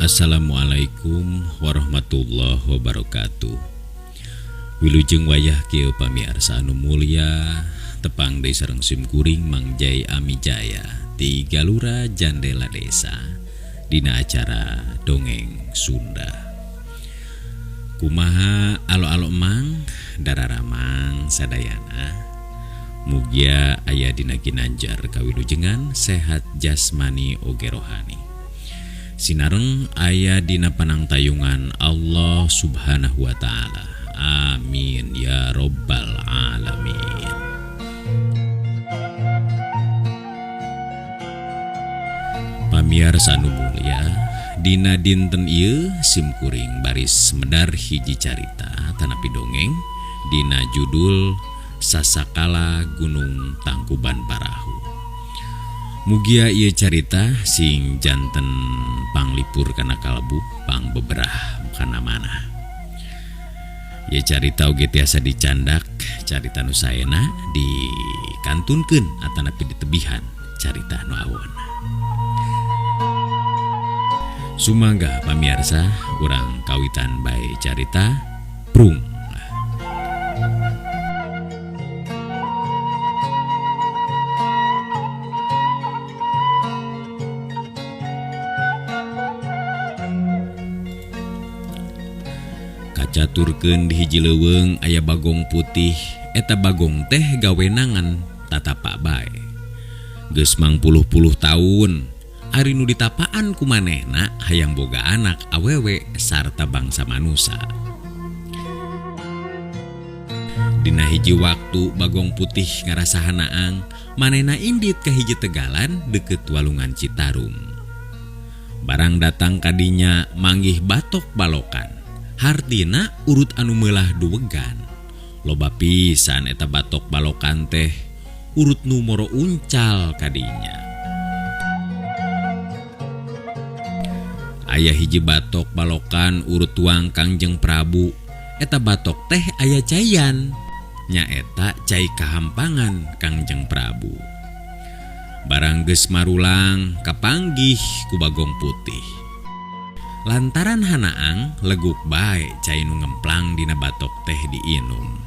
Assalamualaikum warahmatullahi wabarakatuh. Wilujeng wayah kieu pamiarsa anu mulya tepang deui sareng sim kuring Mang Jai Amijaya ti Galura Jandela Desa dina acara Dongeng Sunda. Kumaha alo-alo Mang dararamang sadayana mugia aya dina ginanjar kawilujengan sehat jasmani oge rohani. Sinareng aya dina panangtayungan Allah Subhanahu wa taala. Amin ya robbal alamin. Pamiarsa anu mulya, dina dinten ieu sim kuring baris medar hiji carita tanapi dongeng dina judul Sasakala Gunung Tangkuban Parahu. Mugia ieu carita sing janten panglipur kana kalbu pangbeberah kana manah. Ieu carita oge tiasa dicandak carita nu saena dikantunkeun atanapi ditebihan carita nu awon. Sumangga pamiarsa urang kawitan bae carita Prung. Kacaturkeun di hiji leuweung aya bagong putih, eta bagong teh gawenangan tatapa bae. Geus mangpuluh-puluh taun, ari nu ditapaan ku manehna hayang boga anak awewe sarta bangsa manusa. Dina hiji waktu bagong putih ngarasa hanaang, manehna indit ka hiji tegalan deukeut walungan Citarum. Barang datang kadinya manggih batok balokan. Hartina urut anu meulah duwegan. Loba pisan eta batok balokan teh urut nu moro uncal kadinya. Aya hiji batok balokan urut tuang Kangjeng Prabu. Eta batok teh aya caian. Nyaeta cai kahampangan Kangjeng Prabu. Barang geus marulang kapanggih ku Bagong Putih. Lantaran hanaang leguk bae cai nu ngemplang dina batok teh diinum.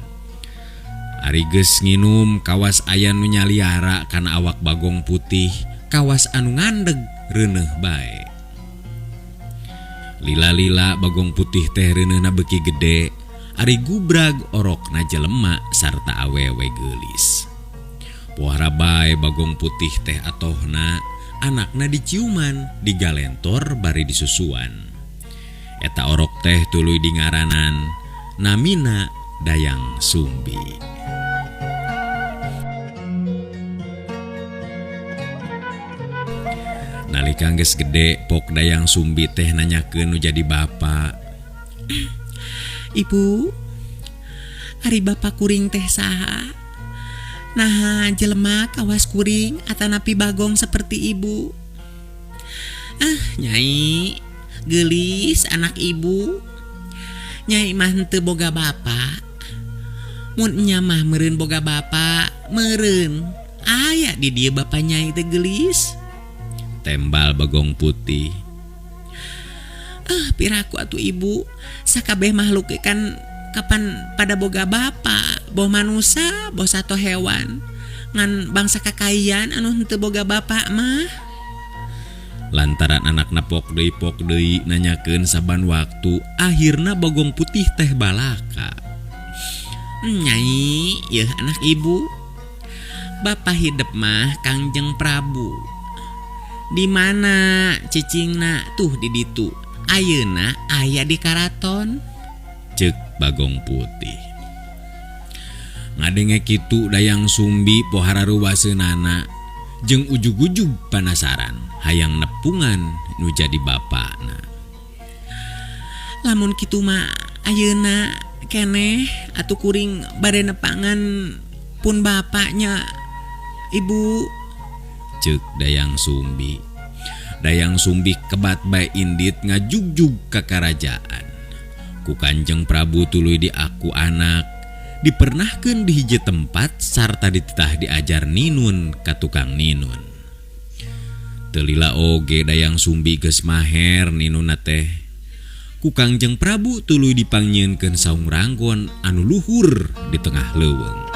Ari geus nginum kawas aya nu nyaliara kana awak Bagong Putih, kawas anu ngandeg reuneuh bae. Lila-lila Bagong Putih teh reuneuhna beuki gede, ari gubrag orokna jelema sarta awewe geulis. Pohara bae Bagong Putih teh atohna, anakna diciuman, digalentor bari disusuan. Eta orok teh tuluy dingaranan namina Dayang Sumbi. Nalika geus gede pok Dayang Sumbi teh nanyakeun nu jadi bapa. Ibu, ari bapa kuring teh saha? Naha jelema kawas kuring atanapi bagong seperti ibu? Ah, nyai, geulis anak ibu. Nyai mah henteu boga bapa. Mun nya mah meureun boga bapa, meureun aya di dieu bapa nyai teh geulis. Tembal Bagong Putih. Ah, piraku atuh ibu, sakabeh makhluk kan kapan pada boga bapa, boh manusa, boh sato hewan. Ngan bangsa kakaian anu henteu boga bapa mah. Lantaran anakna pok deui nanyakeun saban waktu, akhirna Bagong Putih teh balaka. Nyai, yeuh anak ibu. Bapa hidep mah Kangjeng Prabu. Di mana cicingna tuh di ditu. Ayeuna aya di karaton. Ceuk Bagong Putih. Ngadenge kitu Dayang Sumbi pohara ruwaseunana jeung ujug-ujug panasaran hayang nepungan nu jadi bapana. Lamun kitu mah ayeuna keneh atuh kuring bade nepangan pun bapaknya ibu. Ceuk Dayang Sumbi. Dayang Sumbi kebat bae indit ngajugjug ka karajaan. Ku Kanjeng Prabu tuluy diaku anak, dipernahkeun di hiji tempat sarta dititah diajar ninun ka tukang ninun. Teu lila oge Dayang Sumbi geus maher ninunna teh. Ku Kangjeng Prabu tuluy dipangnyieunkeun saung ranggon anu luhur di tengah leuweung.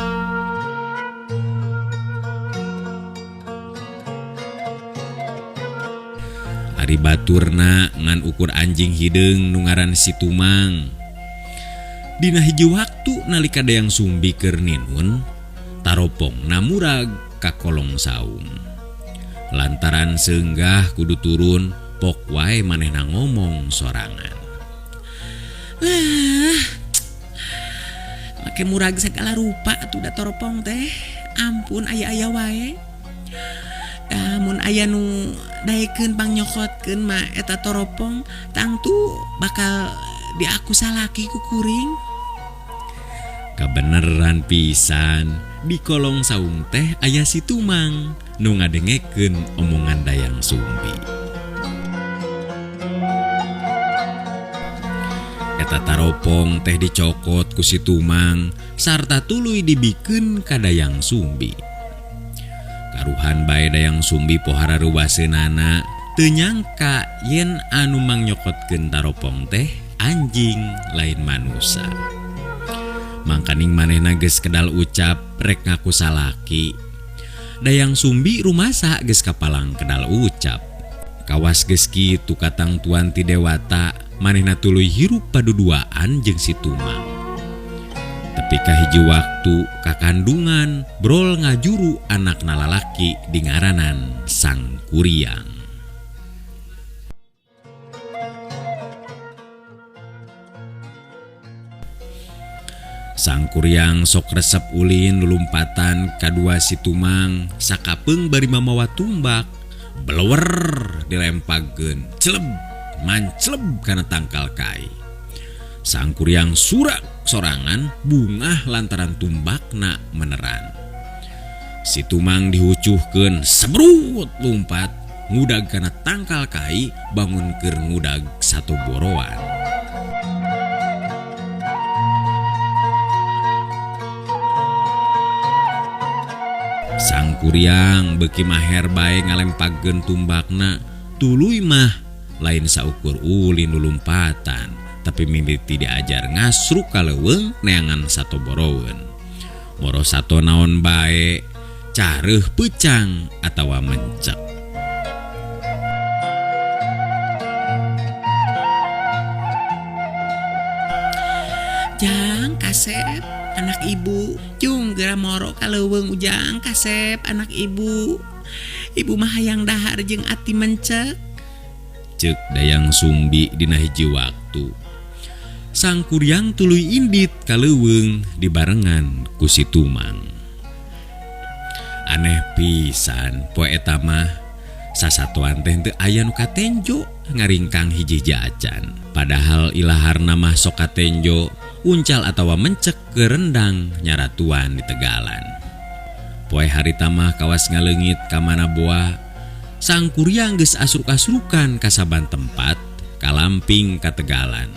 Ari baturna ngan ukur anjing hideung nu ngaran si Tumang. Dina hiji waktu nalika Dayang Sumbi keur ninun, taropongna murag ka kolong saung. Lantaran seunggah kudu turun, pok wae manehna ngomong sorangan. Lah, make murag sagala rupa atuh da toropong teh. Ampun aya-aya wae. Mun aya nu daekeun pangnyokhotkeun mah eta toropong tangtu bakal diaku salaki ku kuring. Kabeneran pisan, di kolong saung teh aya si Tumang nu ngadengekeun omongan Dayang Sumbi. Eta taropong teh dicokot ku si Tumang sarta tuluy dibikeun ka Dayang Sumbi. Karuhan bae Dayang Sumbi pohara ruwaseunana, teu nyangka yen anu mangnyokhotkeun taropong teh anjing lain manusa. Mangkaning manehna geus kedal ucap rek ngaku salaki. Dayang Sumbi rumasa geus kapalang kedal ucap. Kawas geus kitu katangtuan ti dewata, manehna tuluy hirup paduduaan jeung si Tumang. Tepi ka hiji waktu kakandungan brol ngajuru anakna lalaki dingaranan Sang Kuryang. Sang Kuryang sok resep ulin lulumpatan kadua si Tumang sakapeung bari mamawa tumbak blewer dilempagkeun celeb mancleb kana tangkal kai. Sang Kuryang surak sorangan bungah lantaran tumbakna meneran. Si Tumang dihucuhkeun sebrut lumpat ngudag kana tangkal kai bangun keur ngudag satu boroan. Sang Kuryang beuki maher bae ngalempagkeun tumbakna, tuluy mah lain saukur ulin lulumpatan, tapi mimiti diajar ngasruk ka leuweung neangan sato boroweun. Moro sato naon bae, careuh peucang atawa mencek. Jang kasep anak ibu, cung geura moro ka leuweung ujang kasep anak ibu. Ibu mah hayang dahar jeung ati mencek. Ceuk Dayang Sumbi dina hiji waktu. Sang Kuryang tuluy indit ka leuweung dibarengan ku si Tumang. Aneh pisan poe eta mah sasatoan teh teu aya nu katenjo ngaringkang hiji-hiji acan. Padahal ilaharna mah sok katenjo uncal atawa mencek ke rendang nyaratuan di tegalan. Poe harita mah kawas ngaleungit ka mana boa, Sang Kuryang geus asruk-asrukan ka saban tempat, kalamping ka tegalan.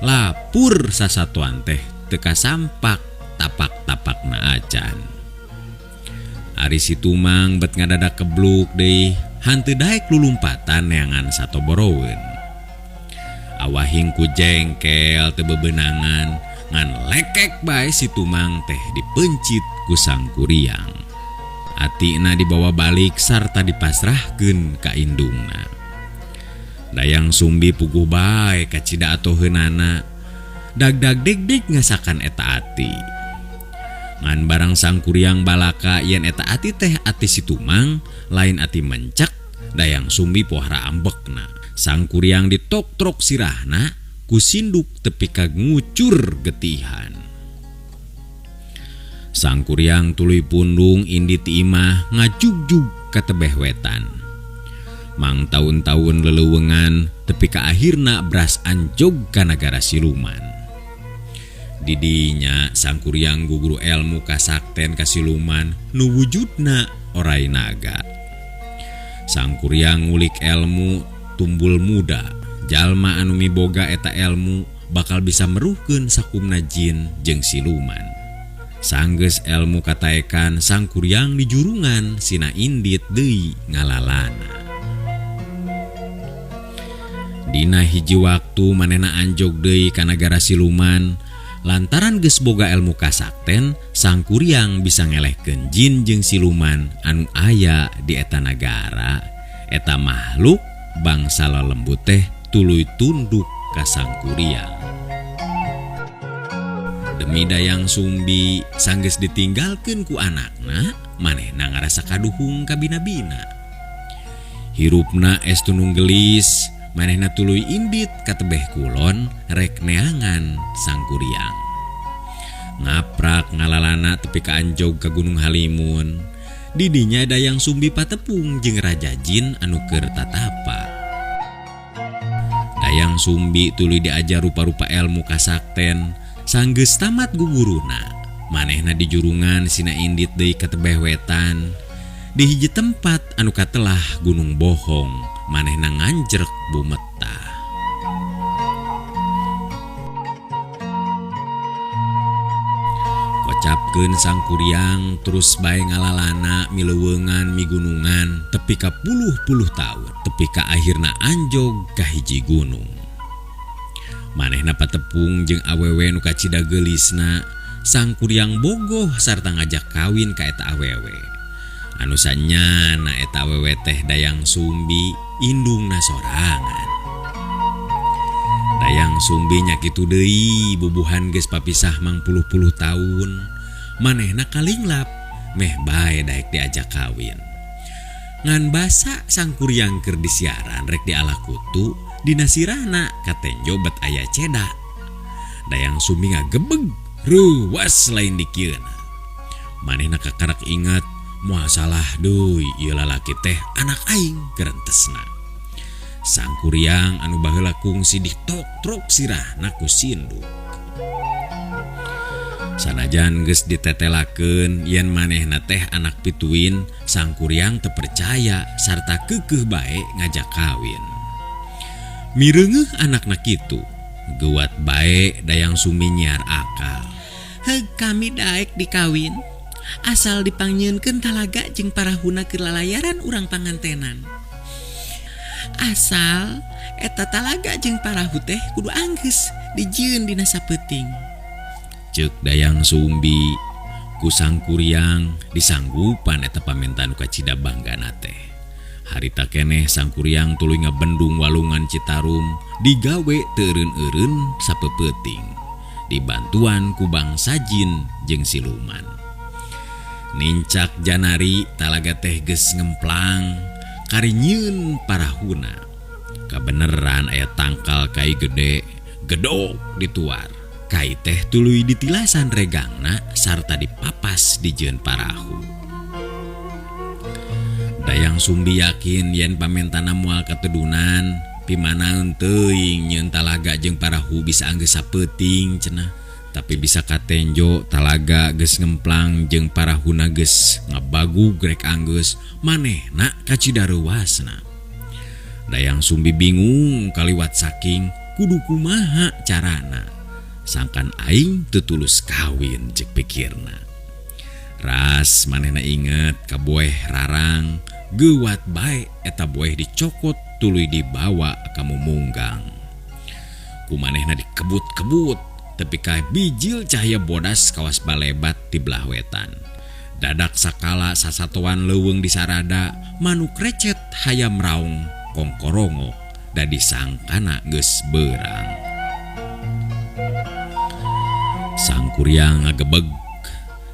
Lapur sasatuan teh teu kasampak tapak-tapakna acan. Ari si Tumang bet ngadadak kebluk deui, hanteu daek lulumpatan neangan satoboroweun. Awahing ku jengkel teu bebenangan, ngan lekek bae si Tumang teh dipencit ku Sang Kuryang. Atina dibawa balik sarta dipasrahkeun ka indungna. Dayang Sumbi puguh bae kacida atoheunana, dag-dag deg-deg ngasakan eta ati. Ngan barang Sang Kuryang balaka yen eta ati teh ati si Tumang, lain ati mencek, Dayang Sumbi pohara ambekna. Sang Kuryang ditoktrok sirahna ku sinduk tepi ka ngucur getihan. Sang Kuryang tuluy pundung indit ti imah ngajugjug ka tebeh wetan. Mang taun-taun leleuweungan tepi ka akhirna bras anjog ka nagara siluman. Didinya Sang Kuryang guguru elmu kasakten ka siluman nu wujudna orai naga. Sang Kuryang ngulik elmu tumbul muda, jalma anu miboga eta elmu bakal bisa meruhkeun sakumna jin jeung siluman. Sanggeus elmu kataekan Sang Kuryang dijurungan sina indit deui ngalalana. Dina hiji waktu manehna anjog deui ka nagara siluman lantaran geus boga elmu kasakten Sangkuriang bisa ngelehkeun jin jeung siluman anu aya di eta nagara. Eta makhluk bangsa lelembut teh tuluy tunduk ka Sangkuriang. Demi Dayang Sumbi sanggeus ditinggalkeun ku anakna, manehna ngarasa kaduhung ka bina-bina. Hirupna estu nunggelis, manehna tuluy indit ka tebeh kulon rek neangan Sangkuriang. Ngaprak ngalalana tepi ka anjog ka Gunung Halimun. Didinya Dayang Sumbi patepung jeung Raja Jin anu keur tatapa. Dayang Sumbi tuluy diajar rupa-rupa elmu kasakten. Sanggeus tamat guguruna, manehna dijurungan sina indit deui ka tebeh wetan. Di hiji tempat anu katelah Gunung Bohong, manehna nganjrek bumetah. Kocapkeun Sangkuriang terus bae ngalalana mileuweungan migunungan tepi ka puluh-puluh taun, tepi ka akhirna anjog ka hiji gunung. Manehna patepung jeung awewe nu kacida geulisna, Sangkuriang bogoh sarta ngajak kawin ka eta awewe. Anu sanyana eta awewe teh Dayang Sumbi, indungna sorangan. Dayang Sumbi nya kitu deui bubuhan geus papisah mangpuluh-puluh taun. Manehna kalinglap meh bae daek diajak kawin. Ngan basa Sangkuriang keur disiaran rek diala kutu, dina sirahna katenjo bet aya ceda. Dayang Sumbi ngagebeg, ruwas lain dikieuna. Manehna kakarak inget, moal salah deui ieu lalaki teh anak aing gerentesna. Sangkuriang anu baheula kungsi ditotrok sirahna ku sinduk. Sanajan geus ditetelakeun yen manehna teh anak pituin, Sangkuriang teu percaya sarta keukeuh bae ngajak kawin. Mireungeuh anakna kitu, geuwat bae Dayang Sumbi nyiar akal. Heug kami daek dikawin, asal dipangnyieunkeun talaga jeung parahuna keur lalayaran urang pangantenan. Asal eta talaga jeung parahu teh kudu anggeus dijieun dina sapeuting. Ceuk Dayang Sumbi ku Sangkuriang disanggupan eta pamintaan nu kacida banggana teh. Harita keneh Sangkuriang tuluy ngabendung walungan Citarum digawe teu eureun-eureun sapeupeting dibantuan ku bangsa jin jeung siluman. Nincak janari talaga teh geus ngemplang kari nyieun parahuna. Kabeneran aya tangkal kai gede gedok dituar. Kai teh tuluy ditilasan regangna sarta dipapas dijieun parahu. Dayang Sumbi yakin yen pamentana moal katedunan, pimanaeun teuing nyieun talaga jeung parahu bisa anggeus sapeuting cenah. Tapi bisa katenjo talaga geus ngemplang jeung parahuna geus ngabagug rek anggeus, manehna kacida reuasna. Dayang Sumbi bingung kaliwat saking kudu kumaha carana. Sangkan aing teu tulus kawin ceuk pikirna. Ras manehna inget ka boeh rarang, geuwat bae eta boeh dicokot tuluy dibawa ka mumunggang. Ku manehna dikebut-kebut tepi ka bijil cahaya bodas kawas balebat di belah wetan. Dadak sakala sasatoan leuweung disarada, manuk recet hayam raung kongkorongok da disangkana geus beurang. Sangkuriang ngagebeg,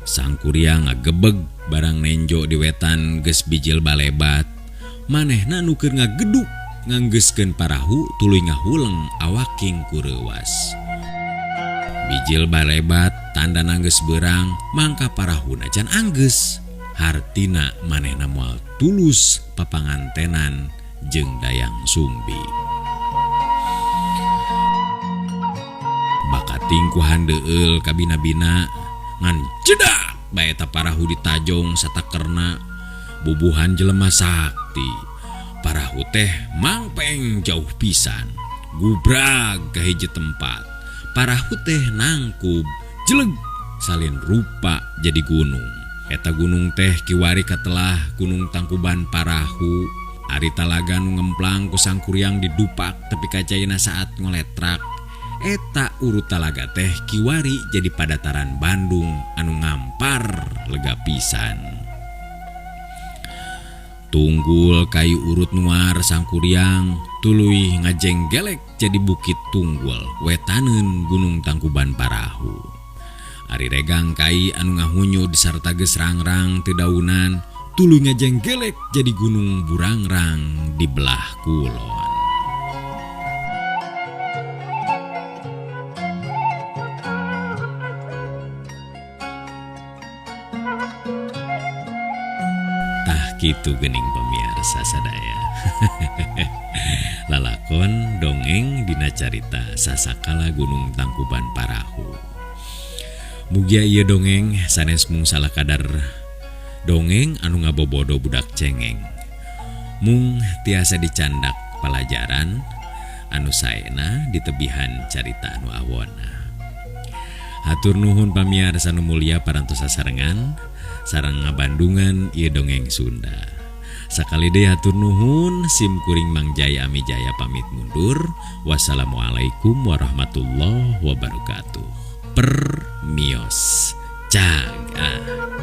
Sangkuriang ngagebeg barang nenjo di wetan geus bijil balebat. Manehna nu keur ngageduk nganggeuskeun parahu tuluy ngahuleng awaking ku reuwas. Bijil balebat tandana geus beurang mangka parahuna can anggeus. Hartina manehna moal tulus papangantenan jeung Dayang Sumbi. Bakating ku handeueul ka bina-bina ngan cedak bae eta parahu ditajong satakerna bubuhan jelema sakti. Parahu teh mangpeng jauh pisan, gubrag ka hiji tempat. Parahu teh nangkub jeleg salin rupa jadi gunung. Eta gunung teh kiwari katelah gunung Tangkuban Parahu. Ari talaga nu ngemplang ku Sangkuriang didupak tepi ka caina saat ngoletrak. Eta urut talaga teh kiwari jadi padataran Bandung anu ngampar lega pisan. Tunggul kayu urut nuar Sangkuriang tuluy ngajenggelek jadi bukit Tunggul wetaneun Gunung Tangkuban Parahu. Ari regang kai anu ngahunyud sarta geus rangrang teu daunan tuluy ngajenggelek jadi Gunung Burangrang di belah kulon. Tah kitu geuning pamiarsa sadaya. Lalakon dongeng dina carita Sasakala Gunung Tangkuban Parahu. Mugia ieu dongeng sanes mung salakadar dongeng anu ngabobodo budak cengeng. Mung tiasa dicandak palajaran anu saena ditebihan carita anu awona. Hatur nuhun pamiarsa nu mulia parantos sasarengan sareng ngabandungan ieu dongeng Sunda. Sakali deui hatur nuhun, sim kuring Mang Jaya Amijaya pamit mundur. Wassalamualaikum warahmatullahi wabarakatuh. Permios. Cag ah.